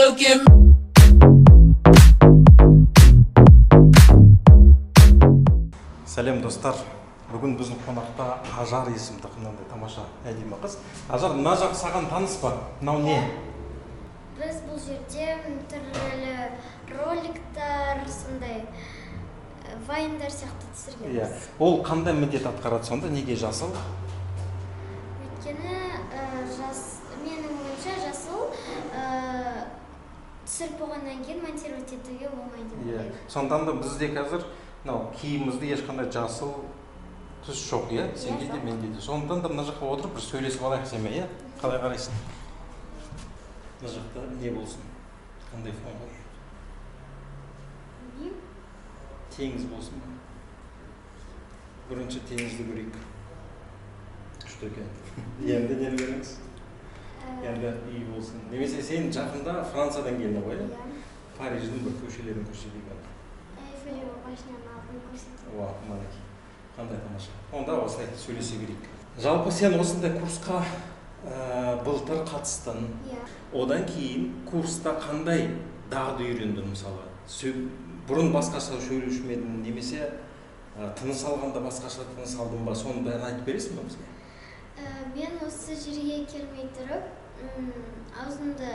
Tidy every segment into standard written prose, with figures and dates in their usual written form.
look at Сәлем, достар! Бүгін біздің қонақта Ажар есімді мынандай тамаша, әдемі қыз. Ажар, мына жақ саған таныс па? Мынау не? Біз бұл жерде түрлі роликтар, сондай вайндар сияқты түсіргенбіз. Ол қандай міндет атқарады сонда? Неге жасыл? Өйткені менің ойымша, жасыл түсіріп болғаннан кейін монтировать етуге оңай деп ойлаймын. Сондықтан да бізде қазір мынау киімімізде ешқандай жасыл түс жоқ, иә, сенде де, жоқ. менде де. Сондықтан да мына жаққа отырып, бір сөйлесіп алайық сенімен, иә? Қалай қарайсың? Мына жақта не болсын, қандай фон қояйық? Білмеймін. Теңіз болсын ба? Бірінші теңізді көрейік, күшті екен. Енді нені көреміз? Енді үй болсын немесе сен жақында Франциядан келдің ғой, иә? Иә. Париждің бір көшелерін көрсетейік енді. Эйфелева башняның алдын көрсетейік. Уа, мінекей, қандай тамаша! Онда осылай сөйлесе берейік. Жалпы, сен осындай курсқа былтыр қатыстың. Иә. Одан кейін курста қандай дағды үйрендің? Мысалы, бұрын басқаша сөйлеуші ме едің немесе тыныс алғанда басқаша тыныс алдың ба? Соның бәрін айтып бересің ба бізге? Мен осы жерге келмей тұрып, аузымды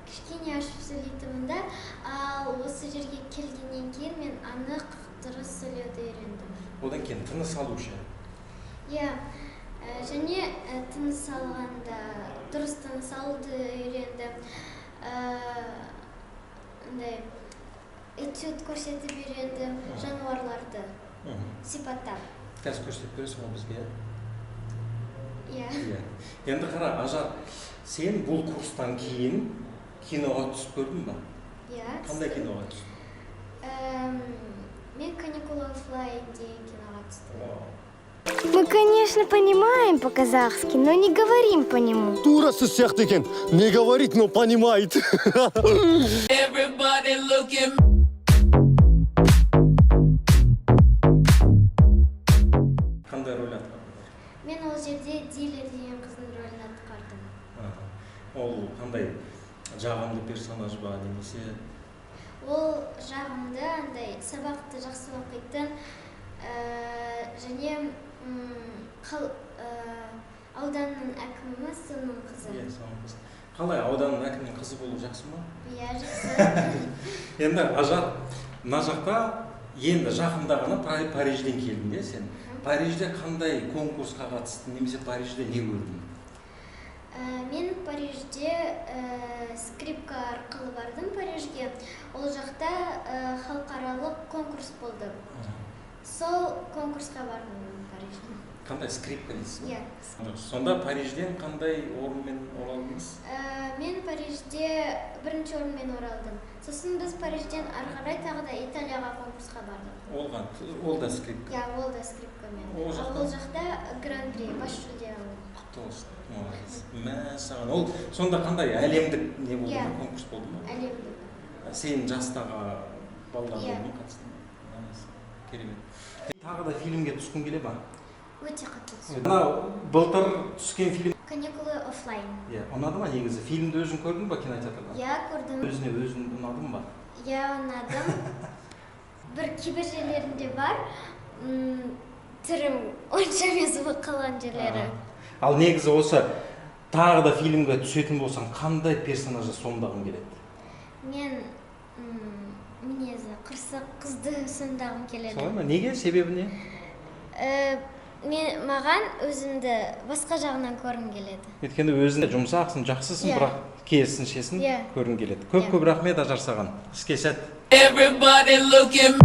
кішкене ашып сөйлейтінмін да, ал осы жерге келгеннен кейін мен анық, дұрыс сөйлеуді үйрендім. Одан кейін тыныс алу ше? Иә, және тыныс алғанда дұрыс тыныс алуды үйрендім. Андай этюд көрсетіп үйрендім, жануарларды сипаттап. Қазір көрсетіп бересің ғой бізге, иә? Иә. Иә. Енді қара, Ажар, сен бұл курстан кейін киноға түсіп көрдің ба? Иә. Қандай киноға түстің? Мен «Каникулы оффлайн» деген киноға түстім. Вау. Мы, конечно, понимаем по-казахски, но не говорим по нему. Тура сіз сияқты екен. Не говорит, но понимает. Everybody look at Қандай рөл атқардың? Мен ол жерде дилер деген қыздың рөлін атқардым. Аха. Ол қандай, жағымды персонаж ба немесе? Ол жағымды, андай сабақты жақсы оқитын және ауданның әкімі, соның қызы. Иә, соның қызы. Қалай, ауданның әкімінің қызы болу жақсы ма? Иә, жақсы. Енді, Ажар, мына жақта енді жақында ғана Парижден келдің, иә? Сен Парижде қандай конкурсқа қатыстың немесе Парижде не көрдің? Мен Парижде скрипка арқылы бардым Парижге. Ол жақта халықаралық конкурс болды, сол конкурсқа бардым мен Парижде. Қандай, скрипка дейсіз ба? Иә. Сонда Парижден қандай орынмен оралдыңыз? Мен Парижде бірінші орынмен оралдым. Сосын біз Парижден ары қарай тағы да Италияға конкурсқа бардық. Ол да скрипка? Иә, ол да скрипкамен. Ол Ал жақта? ол жақта гран-при, бас жүлде алдым. Құтты болсын, молодец, мәссаған! Ол сонда қандай, әлемдік не болды Иә. ма, конкурс болды ма? Әлемдік. Сенің жастағы балалар Иә. болды ма, қатысты ма? Мәссаған, керемет! Тағы да фильмге түскің келе ма? Өте қатты түсті. Мынау былтыр түскен фильм. «Каникулы оффлайн». Иә, ұнады ма негізі? Фильмді өзің көрдің ба кинотеатрда? Иә, көрдім. Өзіне өзің ұнадың ба? Иә, ұнадым. Бір кейбір жерлерінде бар түрім онша емес болып қалған жерлері. Ал негізі осы тағы да фильмге түсетін болсаң, қандай персонажды сомдағың келеді? Мен мінезі қырсық қызды сомдағым келеді. Солай ма? Неге, себебі не? Мен маған өзімді басқа жағынан көргім келеді. Өйткені өзің жұмсақсың, жақсысың, Иә. бірақ керісіншесін Иә. көргің келеді. Көп Иә. көп рахмет, Ажар, саған. Іске сәт! Everybody look at